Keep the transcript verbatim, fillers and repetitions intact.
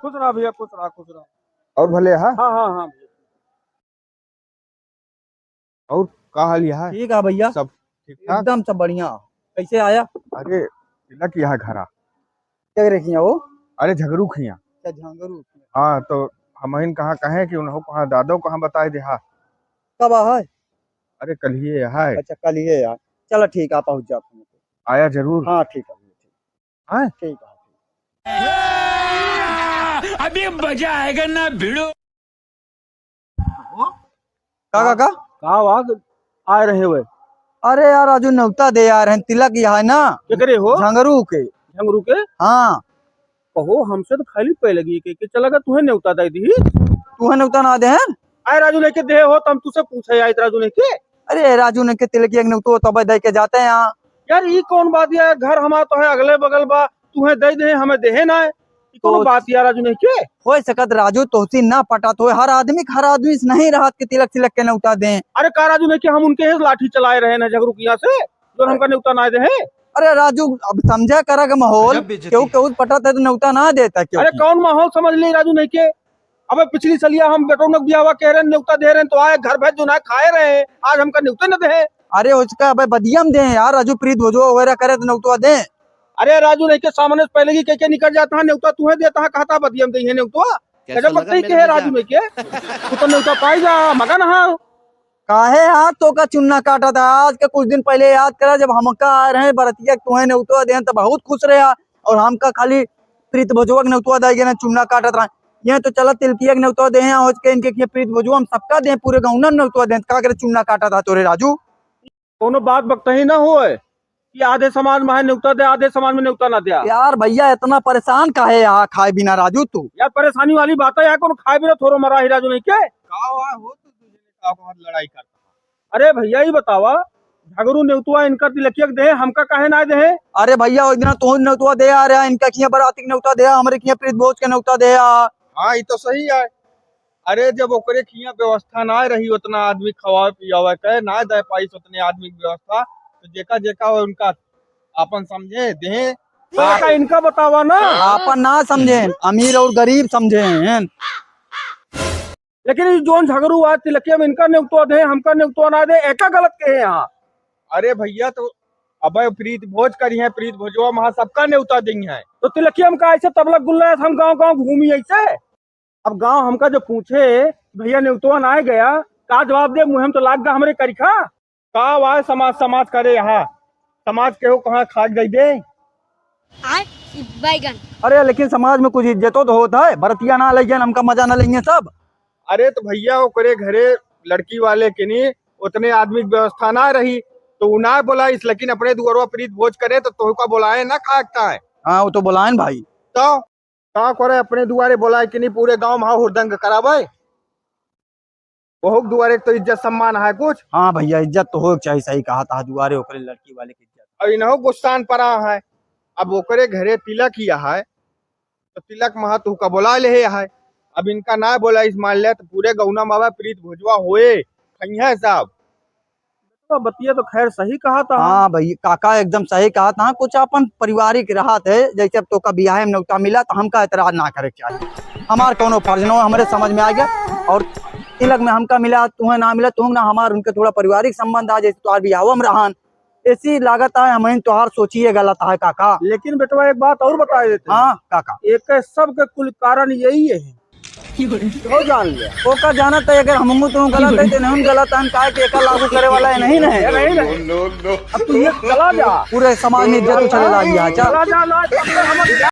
खुश रहा भैया, खुश रहा, खुश रहा। और भले हा? हाँ, हाँ, हाँ भैया। और का हाल यहाँ? ठीक है भैया। सब ठीक ठाक? एकदम सब बढ़िया। कैसे आया? अरे, तिलक यहाँ घरा। क्या करे खिया हो? अरे, झगरू खिया। अच्छा, झगरू खिया। हाँ, तो हमहिन कहाँ कहे कि उन्हों कहाँ दादो कहाँ बताए देहा। कब आ है? अरे, कल ही है। अच्छा, कल ही है यार। चलो ठीक है, पहुँच जाते हैं। आया जरूर। हाँ, ठीक है। हाँ? ठीक है। अभी मजा आएगा ना भिड़ो। का, का, का? का वाग आए रहे हुए? अरे यार, राजू नेवता दे यार, हैं तिलक यहाँ है ना। के करे हो? झंगरू के। झंगरू के? हाँ। कहो, हमसे तो खाली पै लगी के, के चला गा, तुहे नेवता दे दी। तुहे नेवता ना दे हैं? आए राजू नहीं के दे हो, तम तुसे पूछे आए राजू नहीं के। अरे राजू नहीं के तिलक एक नेवतो तब दे के जाते हैं यहाँ। यार, ई कौन बात यार, घर हमार तो है अगले बगल बा, तुहे दे दे, हमें देहे ना है। ई कौन तो बात यार राजू नहीं के? होय सकत राजू, तोहसी ना पटत होय, हर आदमी, हर आदमी से नहीं रहत के तिलक सिलक के नेवता दें। अरे का राजू नहीं के, हम उनके ही लाठी चलाए रहे ना झगरू किया से, जो हमका नेवता ना दे हैं। अरे राजू, अब समझा करा के माहौल, गजब बेइज्जती केहू, है। केहू पटत है तो नेवता ना देता केहू अरे की। कौन माहौल समझ ले राजू नहीं के? अबे पिछली सलिया हम बेटौनक बियाहवा कह रहे, नेवता दे रहे, तो आए घर भर जो ना खाए रहे, आज हमका नेवता न दे। अरे उसका अबे बदियम दे यार, राजू प्रीत भोजवा वगैरह करे तो नेवता दे। अरे राजू नहीं के सामने से पहले की कह के निकल जाता है, नेवता तुहे देता है, कहता बदियम दे है नेवता। कैसा गजब लगा बकरी के मेरा है राजू मजाक? नहीं के, तू तो नेवता पाई जा, मगन हाँ। काहे यार तोका चुन्ना काटा था? आज के कुछ दिन पहले याद करा, जब हमका आए रहे बरतिया के तुहे नेवता दें तो बहुत खुश रहे, और हमका खाली प्रीत भोजवा के नेवता दे गए ना, चुन्ना काटत रहे। ये तो चला तिलकिया के नेवता दे हैं, आज के इनके किए प्रीत भोजवा हम सबका दें, पूरे गौना नेवता दें, का करे चुन्ना काटा था तोरे राजू? कोनो बात बकतही ना होए कि आधे समाज में है नेवता दे, आधे समाज में नेवता ना दिया। यार भैया इतना परेशान काहे यहाँ खाए बिना राजू तू? यार परेशानी वाली बात है यार, कोनो खाए बिना थोड़ो मरा ही राजू नहीं के? का हुआ हो तू दूसरे का बहुत लड़ाई करता? अरे भैया, ई बतावा, झगरू नेवतुआ इनका तिलकिया के देहे, हमका काहे ना देहे? अरे भैया, ओइ दिना तोहन नेवतुआ दे आ रहा, इनका किया बराती के नेवता दे आ, हमरे किया प्रीत भोज के नेवता दे आ। हाँ, ई तो सही है। अरे, जब ओकरे किया व्यवस्था ना रही, उतना आदमी खवावे पियावे के, ना दे पाइस उतने आदमी की व्यवस्था, तो जेका जेका हो उनका आपन समझे, देहे। तो का इनका बतावा ना। आपन ना समझेन, अमीर और गरीब समझेन। लेकिन ई जोन झगरू आ तिलकिया में इनका नेवतुआ दे, हमका नेवतुआ ना दे, एका गलत कहे यहाँ? अरे भैया, तो अबे प्रीत भोज करी है, प्रीत भोजवा में सबका नेवता दी है। तो तिलकिया में का ऐसे तबला गुल्ला है, हम गाँव गाँव घूमी ऐसे? अब गाँव हमका जो पूछे, "भैया नेवतुआ ना आए गया", का जवाब दे? मुँह में तो लाग गा हमरे करिखा। का वाय समाज, समाज करे यहाँ? समाज केहू कहाँ खाक दे दे? आय, ई बैगन। अरे, लेकिन समाज में कुछ इज्जतो तो होत है, बरतिया ना लइहन, हमका मजा ना लइहन सब। अरे, तो भैया, ओकरे घरे लड़की वाले के नी उतने आदमी की व्यवस्था ना रही, तो उ ना बोलाइस, लेकिन अपने दुआरवा प्रीत भोज करे, तो तोहका बोलाए ना खाक ताए। हाँ, वो तो बोलाए न भाई। तो का करे, अपने दुआरे बोलाए कि नहीं, पूरे गांव में हुरदंग करावे। ओहुक दुआरे तो इज्जत सम्मान है कुछ। हाँ भैया, इज्जत तो होए के चाही, सही कहा था, दुआरे ओकरे लड़की वाले की इज्जत। अब इनहो गुस्सान परा है, अब ओकरे घरे तिलक ही है, तो तिलक महा तुहका बोला ले है। अब इनका ना बोलाइस मान ले, तो पूरे गौना मावा प्रीत भोजवा होए, खइहे सब। तो बतिया तो खैर सही कहा था। हाँ भाई, काका एकदम सही कहा था। कुछ अपन पारिवारिक रहत है, जैसे अब तोका बियाहे में नेवता मिला तो हमका एतराज ना करे के चाहिए। हमार कौनो फर्ज न हो, हमरे समझ में आ गया। और तिलक में हमका मिला, तुहें ना मिला, तुम ना हमार उनके थोड़ा पारिवारिक संबंध आ, जैसे तोहार बियाहवा में रहन। ऐसी लागत है, हमहिन तोहार सोचिए गलत है काका। लेकिन बेटवा एक बात और बता देते हैं। हाँ काका। एक सबके कुल कारण यही है। हो जान लिया। ओका जानत है, अगर हमहू तो गलत है, तो नहीं गलत है, काहे कि एका लागू करे वाला है नहीं, नहीं। ये नहीं, नहीं। अब तू ये चला जा। पूरे समाज में इज्जत उछले लागी है, चल। चला जा, ना, तब तक हम